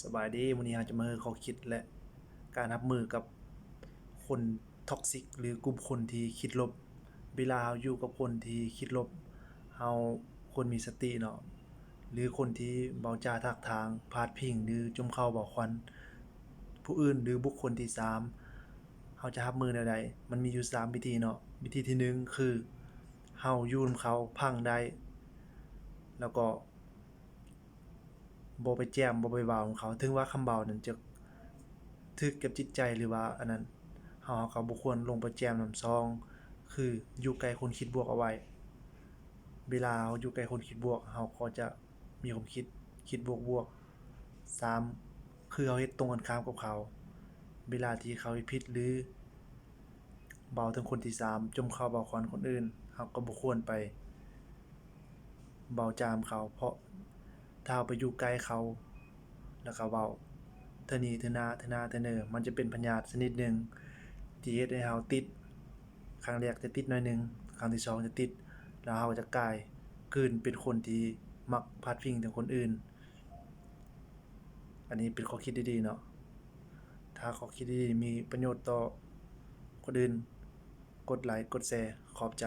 ສະບາຍດີ, ມື້ນີ້ເຮົາຈະມາໃຫ້ຂໍ້ຄິດ ແລະ ການຮັບມືກັບຄົນທັອກຊິກ ຫຼື ກຸ່ມຄົນທີ່ຄິດລົບ. ເວລາເຮົາຢູ່ກັບຄົນທີ່ຄິດລົບ, ເຮົາຄວນມີສະຕິເນາະ, ຫຼື ຄົນທີ່ເວົ້າຈາຖາກຖາງ, ພາດພິງ ຫຼື ຈົ່ມເຄົ້າເບົາຄວັນຜູ້ອື່ນ ຫຼື ບຸກຄົນທີສາມ, ເຮົາຈະຮັບມືແນວໃດ? ມັນມີຢູ່ສາມວິທີເນາະ. ວິທີທີໜຶ່ງ ຄື ເຮົາຢູ່ນຳເຂົາ, ຟັງໄດ້ ແລ້ວກໍ ບໍ່ໄປແຈມ ບໍ່ໄປເວົ້ານຳເຂົາ, ເຖິງວ່າຄຳເວົ້ານັ້ນຈະຖືກກັບຈິດໃຈ ຫຼືວ່າອັນນັ້ນ ເຮົາ ເຮົາກໍບໍ່ຄວນລົງໄປແຈມນຳ. ສອງ ຄືຢູ່ໃກ້ຄົນຄິດບວກເອົາໄວ້, ເວລາເຮົາຢູ່ໃກ້ຄົນຄິດບວກ ເຮົາກໍຈະມີຄວາມຄິດ ຄິດບວກໆ. ສາມ ຄືເຮົາເຮັດຕົງກັນຂ້າມກັບເຂົາ, ເວລາທີ່ເຂົາເຮັດຜິດ ຫຼື ເວົ້າເຖິງຄົນທີສາມ, ຈົ່ມເຄົ້າເບົາຄວັນຄົນອື່ນ, ເຮົາກໍບໍ່ຄວນໄປເວົ້າຈານຳເຂົາ, ເພາະຖ້າເຮົາໄປຢູ່ໃກ້ເຂົາ ແລ້ວກໍເວົ້າເທື່ອນີ້ເທື່ອໜ້າ ເທື່ອໜ້າເທື່ອເນີ, ມັນຈະເປັນພະຍາດຊະນິດໜຶ່ງທີ່ເຮັດໃຫ້ເຮົາຕິດ. ຄັ້ງແລກຈະຕິດໜ້ອຍໜຶ່ງ, ຄັ້ງທີສອງຈະຕິດ, ແລ້ວເຮົາຈະກາຍຄືນເປັນຄົນທີ່ມັກພາດພິງເຖິງຄົນອື່ນ. ອັນນີ້ເປັນຂໍ້ຄິດດີໆເນາະ. ຖ້າຂໍ້ຄິດດີໆມີປະໂຫຍດຕໍ່ຄົນອື່ນ, ກົດໄລກ໌ ກົດແຊ. ຂອບໃຈ.